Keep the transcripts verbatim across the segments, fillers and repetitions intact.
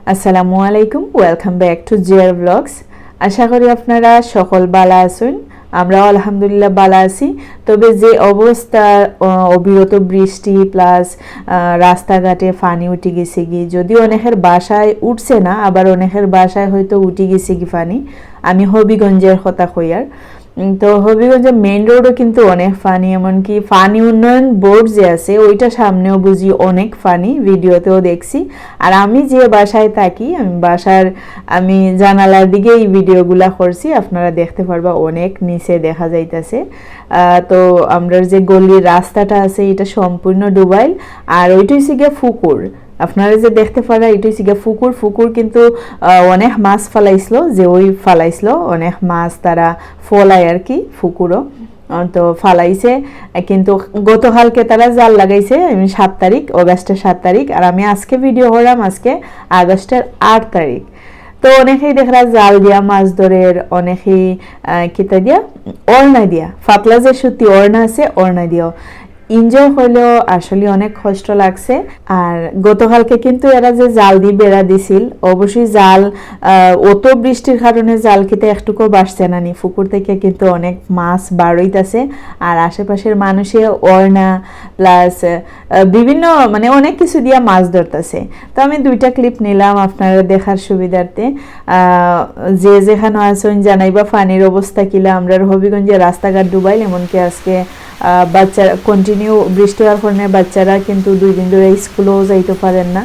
আসসালামু আলাইকুম, welcome back to J R Vlogs। আশা করি আপনারা সকল বালা আছইন, আমরাও আলহামদুলিল্লাহ বালা আছি। তবে যে অবস্থা, আহ, অবিরত বৃষ্টি plus, আহ, রাস্তাঘাটে পানি উঠি গেছে গি, যদিও অনেকের বাসায় উঠছে না, আবার অনেকের বাসায় হয়তো উঠি গেছে গি পানি। আমি হবিগঞ্জের কথা কইয়ার। উম, তো হবিগঞ্জের মেইন রোডও কিন্তু অনেক পানি, এমনকি পানি উন্নয়ন বোর্ড যে আছে, ওইটা সামনেও বুঝি অনেক পানি, ভিডিওতেও দেখছি। আর আমি যে বাসায় থাকি, আমি বাসার, আমি জানালার দিকে এই ভিডিওগুলা করছি, আপনারা দেখতে পারবা অনেক নিচে দেখা যাইতাছে। আহ, তো আমরার যে গলির রাস্তাটা আছে, এটা সম্পূর্ণ ডুবাইল। আর ওইটা হইছে গিয়া পুকুর, আপনারা যে দেখতে পারা, এটা হইছে গিয়া পুকুর। পুকুর কিন্তু, আহ, অনেক মাছ ফালাইছিল, যে ওই ফালাইছিল, অনেক মাছ তারা ফলায় আর কি পুকুরও। আহ, তো ফালাইছে, আহ, কিন্তু গতকালকে তারা জাল লাগাইছে, উম, সাত তারিখ, অগাস্টের সাত তারিখ। আর আমি আজকে ভিডিও করলাম, আজকে আগস্টের আট তারিখ। তো অনেকেই দেখরা জাল দিয়া মাছ ধরের, অনেকেই, আহ, কিতা দিয়া, ওড়না দিয়া, পাতলা যে সুতি ওড়না আছে, ওড়না দিয়াও। এনজয় করলেও আসলে অনেক কষ্ট লাগছে। আর গতকালকে কিন্তু এরা যে জাল দিয়ে বেড়া দিছিল, অবশ্যই জাল, আহ, অত বৃষ্টির কারণে জাল কিতা একটুকু বাঁচছে না নি, পুকুর থেকে কিন্তু অনেক মাছ বারইতাছে। আর আশেপাশের মানুষে ওড়না plus, আহ, বিভিন্ন মানে অনেক কিছু দিয়া মাছ ধরতাছে। তো আমি দুইটা ক্লিপ নিলাম আপনারা দেখার সুবিধার্থে। আহ, যে যেখানো আছইন জানাইবা পানির অবস্থা কিলা। আমরার হবিগঞ্জে রাস্তাঘাট ডুবাইল, এমনকি আজকে, আহ, বাচ্চারা কন্টিনিউ বৃষ্টি হওয়ার কারণে বাচ্চারা কিন্তু দুই দিন ধরে স্কুলেও যাইতে পারেন না।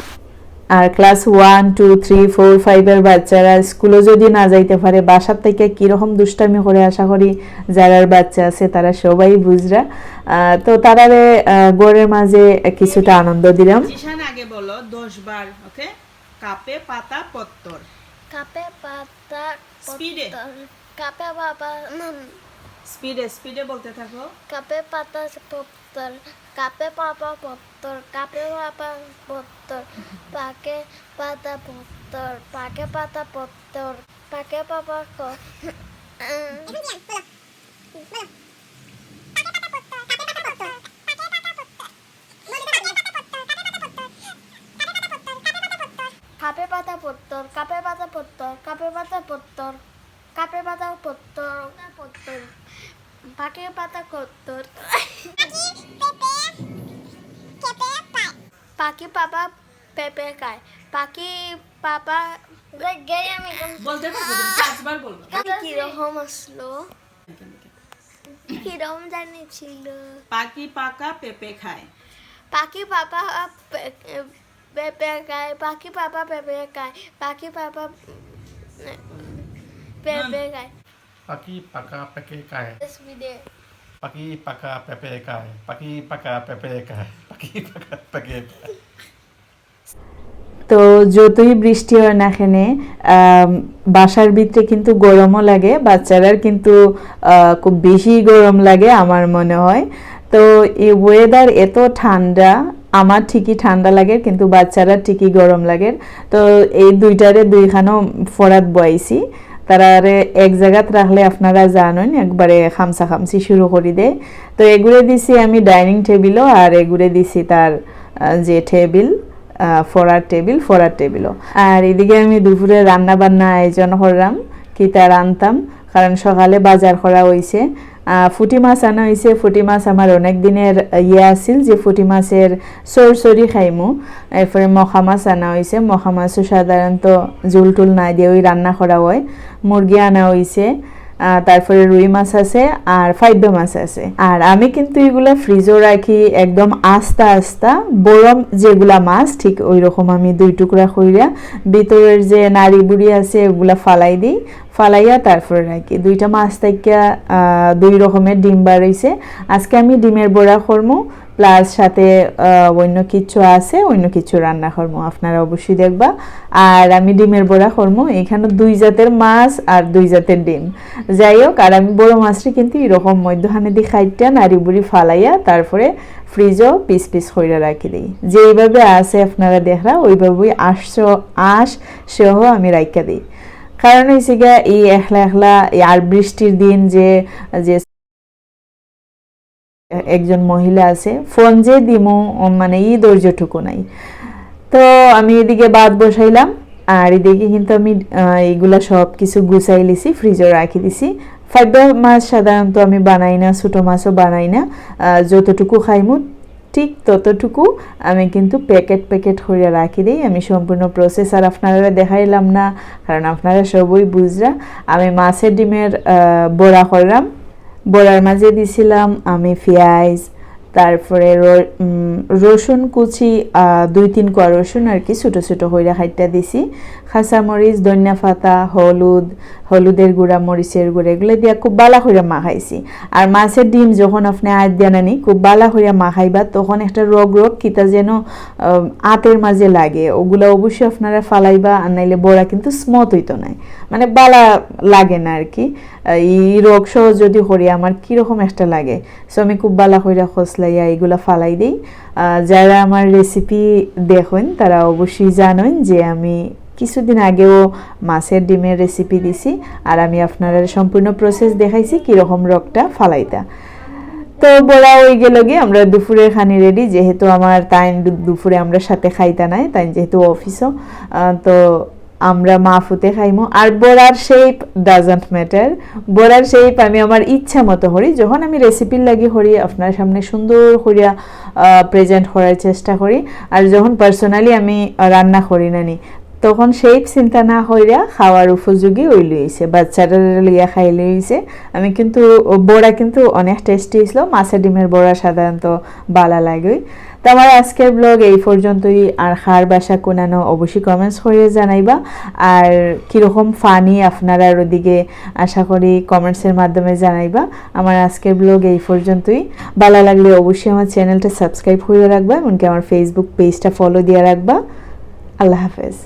আর class one, two, three, four, ফাইভের বাচ্চারা স্কুলে যদি না যাইতে পারে, বাসার থেকে কিরকম দুষ্টামি করে, আশা করি যারার বাচ্চা আছে তারা সবাই বুঝরা। আহ, তো তারারে, আহ, ঘরের মাঝে কিছুটা আনন্দ দিলাম। জিশান, আগে বলো দশ বার, ওকে? কাপে পাতা পত্তর। কাপে পাতা স্পিডে। পত্তর। কাপে বাবা, উম, স্পিডে, স্পিডে বলতে থাকো। কাপে পাতা পত্তর, কাপে পাপা পত্তর, কাপে পাপা পত্তর, পাকে পাতা পত্তর, পাকে পাতা পত্তর, পাকে পাপা ক-, উম। এখন কি? বলো, বলো। পাকে পাতা পত্তর, কাপে পাতা পত্তর, পাকে পাতা পত্তর। বলো, পাকে পাতা পত্তর, কাপে পাতা পত্তর, কাপে পাতা পত্তর, কাপে পাতা পত্তর। কাপে পাতা পত্তর, কাপে পাতা পত্তর, কাপে পাতা পত্তর, কাপে পাতা পত্তর, পত্তর। পাকে পাতা কত্তর। পাখি পেঁপে, পেঁপে খায়। পাখি পাপা পেঁপে খায়। পাখি পাপা গে-, গে আমি কোন বলতে পারবো তুমি, পাঁচবার বলবো। আমি কিরকম আসলো? কিরকম জানি ছিল? পাখি পাকা পেঁপে খায়। পাখি পাপা পে-, পেঁপে খায়। পাখি পাপা পেঁপে খায়। পাখি পাপা পেঁপে খায়। পাখি পাকা পেঁপে খায়। স্পিডে। পাখি পাকা পেঁপে খায়। পাখি পাকা পেঁপে খায়। পাখি পাকা পেঁপে খায়। তো যতই বৃষ্টি হয় না কেনে, আম, বাসার ভিতরে কিন্তু গরমও লাগে, বাচ্চারার কিন্তু, আহ, খুব বেশি গরম লাগে আমার মনে হয়। তো এই ওয়েদার এত ঠান্ডা, আমার ঠিকই ঠান্ডা লাগে, কিন্তু বাচ্চারা ঠিকই গরম লাগে। তো এই দুইটারে দুইখানো ফরাত বয়াইছি, তারারে এক জাগাত রাখলে আপনারা জানইন একবারে খামসা খামসি শুরু করি দেয়। তো এগুরে দিছি আমি ডাইনিং টেবিলও, আর এগুরে দিছি তার, আহ, যে টেবিল, আহ, ফরার টেবিল, ফরার টেবিলও। আর এদিকে আমি দুপুরে রান্না বান্না আয়োজন করলাম, কিতা রানতাম, কারণ সকালে বাজার করা হইছে। আহ, ফুটি মাছ আনা হইছে, ফুটি মাছ আমার অনেক দিনের ইয়ে আছিল যে ফুটি মাছের সরসরি খাইমু। এরপরে মখা মাছ আনা হইছে, মখা মাছও সাধারণত ঝুল টুল না দিয়ে ওই রান্না করা হয়। মুরগি আনা হইছে, আহ, তারপরে রুই মাছ আছে আর ফাইব্বা মাছ আছে। আর আমি কিন্তু এগুলা ফ্রিজও রাখি, একদম আস্তা আস্তা, বরম যেগুলা মাছ ঠিক ওই রকম আমি দুই টুকরা কইরা ভিতরের যে নাড়ি বুড়ি আছে ওগুলা ফালাই দিই, ফালাইয়া তারপরে রাখি। দুইটা মাছ থাইকা, আহ, দুই রকমের ডিম বার হইছে। আজকে আমি ডিমের বড়া করমু, প্লাস সাথে, আহ, অন্য কিছু আছে, অন্য কিছু রান্না করমু, আপনারা অবশ্যই দেখবা। আর আমি ডিমের বড়া করমু, এখানো দুই জাতের মাছ আর দুই জাতের ডিম। যাই হোক, আর আমি বড় মাছটা কিন্তু এরকম মধ্যখানে দি কাইট্টা নাড়ি বুড়ি ফালাইয়া তারপরে ফ্রিজও পিস পিস কইরা রাখি দেই। যেইভাবে আছে আপনারা দেখরা, ওইভাবেই আঁশ সহ, আঁশ সহ আমি রাখিয়া দেই। কারণ হইছে গিয়া এই একলা একলা, এই আর বৃষ্টির দিন যে, যে একজন মহিলা আছে, ফোন যে দিমু, ও মানে ই ধৈর্যটুকু নাই। তো আমি এদিকে ভাত বসাইলাম, আর এদিকে কিন্তু আমি, আহ, এইগুলা সব কিছু গুছাই লিছি, ফ্রিজও রাখি দিছি। ফাইবা মাছ সাধারণত আমি বানাই না, ছোটো মাছও বানাই না। আহ, যতটুকু খাইমু ঠিক ততটুকু আমি কিন্তু প্যাকেট প্যাকেট করে রাখি দিই। আমি সম্পূর্ণ প্রসেস আর আপনারা দেখাইলাম না, কারণ আপনারা সবই বুঝরা। আমি মাছের ডিমের, আহ, বড়া করলাম। বড়ার মাঝে দিছিলাম আমি পেঁয়াজ, তারপরে র-, উম, রসুন কুচি, আহ, দুই তিন কোয়া রসুন আর কি ছোটো ছোটো করে কাইট্টা দিছি, কাঁচামরিচ, ধনিয়া পাতা, হলুদ, হলুদের গুঁড়া, মরিচের গুঁড়া, এগুলা দিয়া খুব বালা করে মাখাইছি। আর মাছের ডিম যখন আপনে আত দিয়া নানি খুব বালা করে মাখাইবা, তখন একটা রগ রগ কিতা যেন, আহ, আতের মাঝে লাগে, ওগুলা অবশ্যই আপনারা ফালাইবা, আর নাইলে বড়া কিন্তু স্মুথ অইতো নায়, মানে বালা লাগে না আর কি। আহ, এই রগ সহ যদি করি আমার কীরকম একটা লাগে। সো আমি খুব বালা কইরা খসলাইয়া এইগুলা ফালাই দেই। আহ, যারা আমার রেসিপি দেখইন তারা অবশ্যই জানইন যে আমি কিছুদিন আগেও মাছের ডিমের রেসিপি দিছি, আর আমি আপনারা সম্পূর্ণ প্রসেস দেখাইছি কীরকম রগটা ফালাইতা। তো বড়া হয়ে গেল গিয়ে আমরা দুপুরের খানি রেডি, যেহেতু আমার তাই দু-, দুপুরে আমরা সাথে খাইতা নাই, তাই যেহেতু অফিসও, আহ, তো আমরা মা ফুতে খাইমু। আর বড়ার শেপ ডাজন্ট ম্যাটার, বড়ার শেপ আমি আমার ইচ্ছা মতো করি। যখন আমি রেসিপির লাগি করি, আপনার সামনে সুন্দর করিয়া প্রেজেন্ট করার চেষ্টা করি। আর যখন পার্সোনালি আমি রান্না করি নানি, তখন শেপ চিন্তা না করিয়া খাওয়ার উপযোগী ওই লইছে, বাচ্চারা লইয়া খাই লইছে। আমি কিন্তু বড়া কিন্তু অনেক টেস্টি হয়েছিল, মাছের ডিমের বড়া সাধারণত বালা লাগে। তো আমার আজকের ব্লগ এই পর্যন্তই। আর কার বাসা কোনানো অবশ্যই কমেন্টস করে জানাইবা, আর কীরকম ফানি আপনারার ওদিকে আশা করি কমেন্টসের মাধ্যমে জানাইবা। আমার আজকের ব্লগ এই পর্যন্তই। বালা লাগলে অবশ্যই আমার চ্যানেলটা সাবস্ক্রাইব করে রাখবা, এমনকি আমার ফেসবুক পেজটা ফলো দিয়ে রাখবা। আল্লাহ হাফেজ।